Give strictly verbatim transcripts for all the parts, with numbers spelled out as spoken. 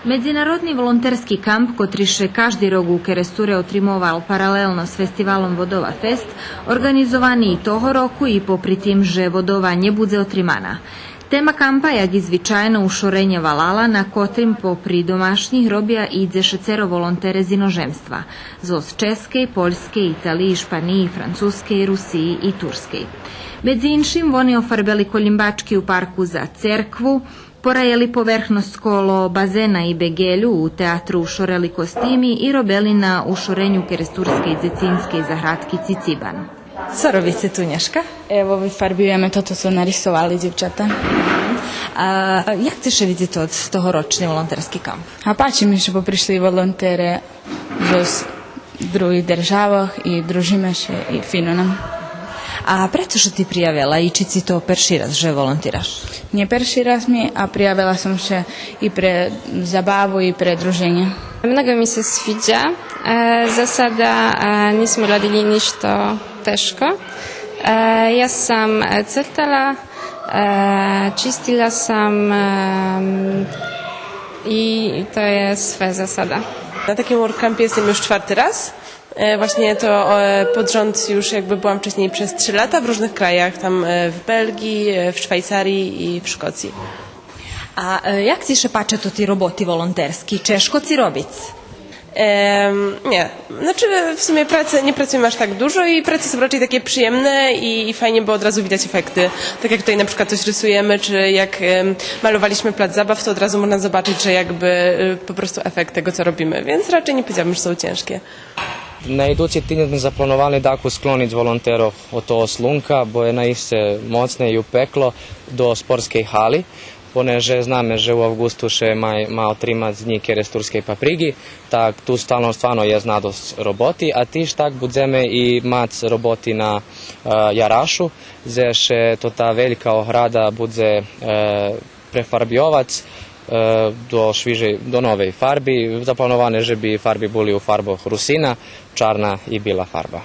Медзинародни волонтерски камп, котри ше кажди рок у Керестуре отримовал паралелно з фестивалом Водова Фест, орґанизовани и того року и попри тим же Водова нє будзе отримана. Тема кампа, як и звичайно, ушоренє валала, на котрим попри домашнїх робя и дзешецеро волонтере з иножемства, зоз Ческей, Польскей, Италиї, Шпаниї, Французкей, Русиї и Турскей. Медзи иншим, вони офарбели колїмбачки у парку за церкву, пораєли поверхносц коло базена и беґелю, у театру ушорели костими и робели на ушореню керестурскей дзецинскей заградки Цицибан. Цо робице ту нєшка? Ево, вифарбюєме тото цо нарисовали дзивчата. А як ци ше видзи тот тогорочни волонтерски камп? А пачи ми ше, бо пришли волонтере зоз других державох и дружиме ше и фино нам. А прецо ше ти приявела и чи ци то перши раз же волонтираш? Нє перши раз ми, а приявела сом ше и пре забаву и пре друженє. Много ми ше свиджа. Е, засада, е, нє зме радили ништо тежко. Е, я сам, е, цертала, е, чистила сам, е, и то є све засада. Na takim WordCampie jestem już czwarty raz. E, właśnie to, e, pod rząd już jakby byłam wcześniej przez trzy lata w różnych krajach, tam, e, w Belgii, e, w Szwajcarii i w Szkocji. А е, як ци ше пача тоти роботи волонтерски? Чежко ци робиц? Em, nie. Znaczy, w sumie prace, nie pracujemy aż tak dużo i prace są raczej takie przyjemne i, i fajnie, bo od razu widać efekty. Tak jak tutaj na przykład coś rysujemy, czy jak, em, malowaliśmy plac zabaw, to od razu można zobaczyć, że jakby, y, po prostu efekt tego, co robimy, więc raczej nie powiedziałabym, że są ciężkie. На идуци тидзень зме заплановали дакус склониц волонтерох од того слунка, бо є наисце моцне и упекло, до спортскей гали, понеже знаме же у авґусту ше ма, ма отримац Днї керестурскей паприґи, так ту стално стварно єст надосц роботи, а тиж так будземе и мац роботи на, е, ярашу, дзе ше тота велька ограда будзе, е, префарбйовац, е, до швижей, до новей фарби. Заплановане же би фарби були у фарбох русина, чарна и била фарба.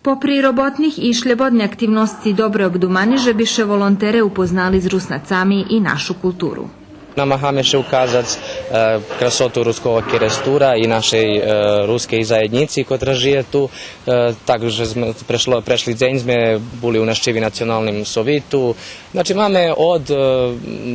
Попри роботних и шлєбодни активносци добре обдумани же би ше волонтере упознали з Руснацами и нашу културу. Намагаме ше указац, е, красоту Руского Керестура и нашей, е, рускей заєднїци котра жиє ту. Е, так же зме прешло, прешли дзень зме були у нащиви Националним совиту, Значи, маме од, е,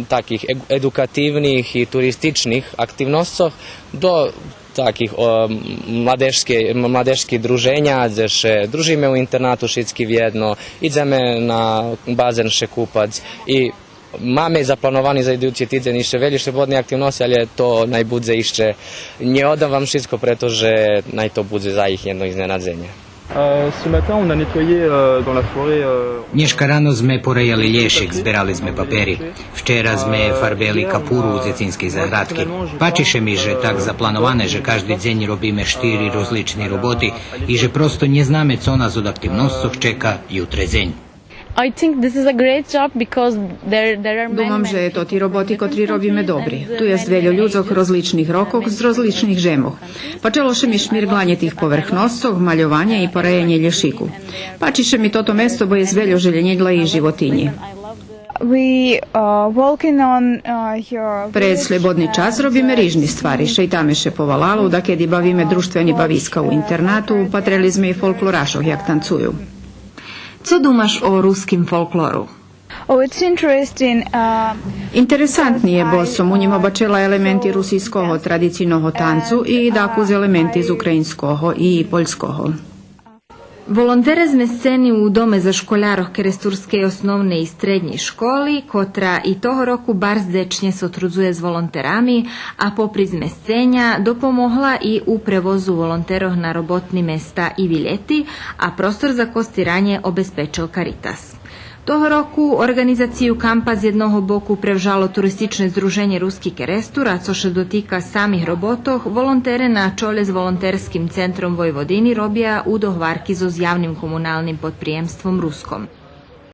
таких е-, едукативних и туристичних активносцох до таких, о, младежски, м-, младежски друженя, дзе ше дружиме у интернату шицки вєдно, идземе на базен ше купац и маме заплановани за идуци тидзень ище велї шлєбодни активносци, але то най будзе ище, нє одам вам шицко, прето же най то будзе за їх єдно изненадзенє. Euh, ce matin, on a nettoyé, euh, dans la forêt, euh, Нєшка рано зме пораяли лєшик, зберали зме папери. Вчера зме фарбели капуру у дзецинскей заградки. Пачи ше ми же так заплановане же кажди дзень робиме штири розлични роботи и же просто нє знаме цо нас од активносцох чека ютре дзень. I think this is a great job because there, there are many, Думам же тоти роботи котри робиме добри. Ту єст вельо людзох розличних рокох з розличних жемох. Пачело ше ми шмирґланє тих поверхносцох, мальованє и пораєнє лєшику. Пачи ше ми тото место, бо єст вельо желєнє для їх животинї. We, uh, working on, uh, here. През шлєбодни час робиме рижни ствари, шейтаме ше по валалу, дакеди бавиме дружтвени бависка у интернату, патрели зме и фолклорашох як танцую. Цо думаш о руским фолклору? Oh, it's interesting, uh, Интересантни є, бо сом у нїм обачела елементи русийского традицийного танцу и дакус елементи з українского и польского. Волонтере змесцени у Доме за школярох Керестурскей основней и стреднєй школи, котра и того року барз дзечнє сотрудзує з волонтерами, а попри змесценя допомогла и у превозу волонтерох на роботни места и вилєти, а простор за костиранє обезпечел Каритас. Того року орґанизацию кампа з єдного боку превжало Туристичне здруженє Руски Керестур, а цо ше дотика самих роботох, волонтере на чолє з Волонтерским центром Войводини робя у догварки зоз Явним комуналним подприємством Руском.